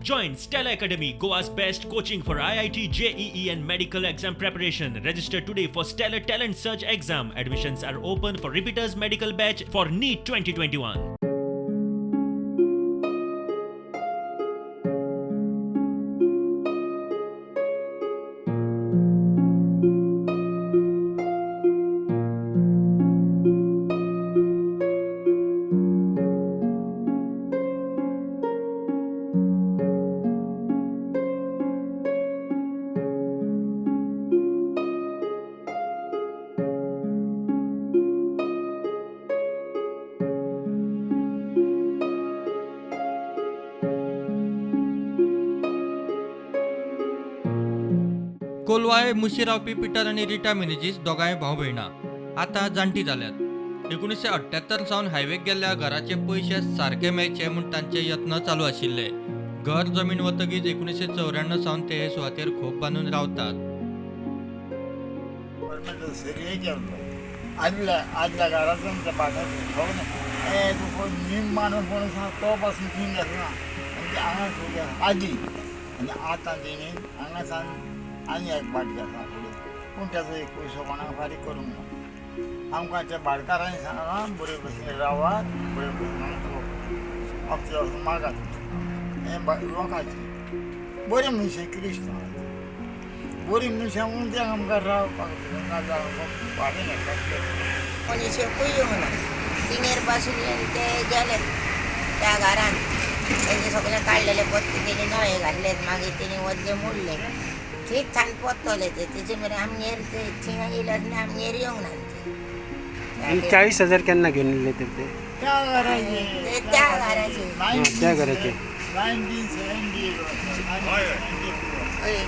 Join Stellar Academy, Goa's best coaching for IIT, JEE and medical exam preparation. Register today for Stellar Talent Search exam. Admissions are open for repeaters medical batch for NEET 2021. Colvale मुशी रावपी Peter आनी रिटा मिनेजीस दोगांय भाव भयणां आतां जाणटी जाल्यात. 1978 सावन हायवेक गेल्ल्या घराचे पयशे सारके मेळचे म्हूण तांचे यत्न चालू आशिल्ले. घर जमीन वतगीच 1994 सावन ते हे सुवातेर खोप बांदून रावतात. आदल्या घराचो नीम माणूस म्हणून तो पासून थिंग घेतला आनी ते हांगा आदी आनी आतां तेणी हांगा सान आनी एक भाट घेतला फुडें, पूण तेजो एक पयसो कोणाक फारीक करूंक ना. आमकां त्या भाटकारांनी सांगलां बरे भशेन रावात, बरे भशेन आमचो वचून मागात. हें लोकांचें बरीं मनशां, क्रिस्तांव बरीं मनशां म्हणून ते आमकां रावपाक नाजाल्यार भाडें घेतात. मनीस एकूय येवंक ना. तिंगेर पासून येवन ते गेले त्या घरान. तेजे सगळे काडलेले पत्ते तेणी नळे घातले, मागीर तेणी वतले मोडले, थंयच थान पोत्तले ते. तेजे मेरेन आमगेर ते थिंगा येयले आनी आमगेर येवंक ना ते. 40,000 केन्ना घेवन येयले तर ते? त्या घराचे. त्या घराचे. त्या घराचे. 1978.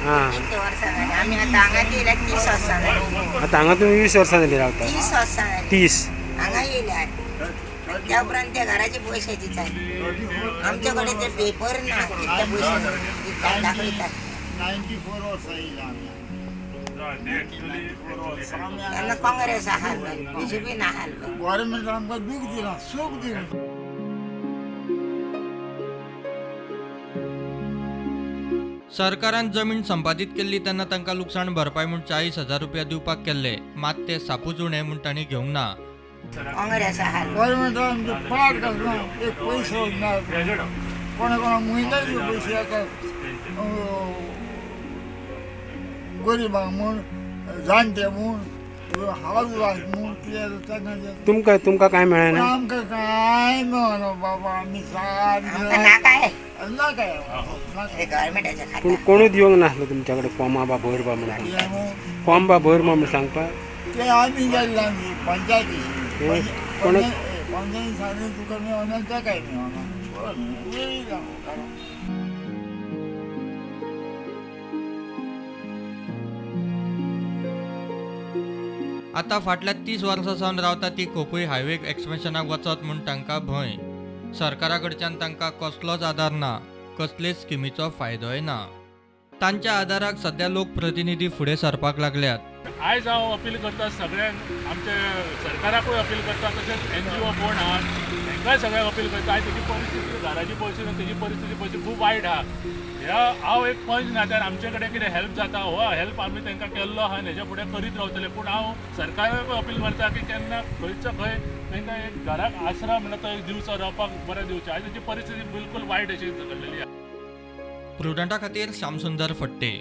हां. कितले वर्सां जालीं आमी आतां हांगा येयल्या? 30 वर्सां जालीं. आतां हांगा तुमी 20 वर्सां जालीं रावता? 30 वर्सां जालीं. 30. हांगा येयल्यार त्या उपरांत त्या घराचे पयशे दितात. आमचे कडेन ते पेपर ना, कितले पयशे दितात दाखयतात. 94 वर्सां येयल्या आमी. 94 वर्सां आमी. तेन्ना काँग्रेस आहालो, बीजेपी नाहालो. गव्हर्मेंट आमकां दूख दिना, सूख दिना. सरकारान जमीन संपादीत केल्ली तेन्ना तांकां लुकसाण भरपाय म्हूण 40,000 रुपया दिवपाक केल्ले, मात ते सापूच उणें म्हूण तांणी घेवंक ना. काँग्रेस आहालो. गव्हर्मेंटान आमचे पाट घातला, एक पयसो ना. कोणा कोणा म्हयन्याचे पयशे येतात गरिबांक म्हूण, जाणटे म्हूण, हावज वायफ म्हूण, कितें तांकां. तुमकां तुमकां कांय पूण मेळना? आमकां कांय मेळना बाबा, आमी आमकां सारके नाकाय. नाकाय नाकाय. गव्हर्मेंटाच्या पूण खाता. कोणूच येवंक नासलो तुमच्या कडेन फॉर्मा बा भर बा म्हणून कितें सांगपाक? म्हूण? फॉर्म बा भर म्हणून सांगपाक. ते आमी गेल्ले, आमची पंचायती. हे कोण? पंचायती सांगलें तुका मेळना, तेकाय मेळना. बरें. आतां फाटल्या 30 वर्सां सावन रावता ती खोपूय हायवे एक्सपेन्शनाक वचत म्हूण तांकां भंय. सरकारा कडच्यान तांकां कसलोच आदार ना, कसलेच स्किमीचो फायदोय ना. तांच्या आदाराक सध्या लोकप्रतिनिधी फुडें सरपाक लागल्यात. आयज हांव अपील करता सगळ्यांक, आमच्या सरकाराकूय अपील करता, तशेंच एनजीओ कोण आहात तांकांय सगळ्यांक अपील करता. आयज तेजी परिस्थिती, घराची परिस्थिती आनी तेजी परिस्थिती पळय खूब वायट आहा. ह्या हांव एक पंच नात्यान आमचे कडेन कितें हेल्प जाता हो हेल्प आमी तांकां केल्लो आहा आनी हेच्या फुडें करीत रावतले. पूण हांव सरकाराकूय अपील करता की केन्ना खंयचो खंय तांकां एक घराक आसरा म्हणटा तो एक दिवचो, रावपाक बरें दिवचें. आयज तेजी परिस्थिती बिलकूल वायट अशी घडलेली आहा. प्रुडंटा खातीर श्यामसुंदर फट्टे.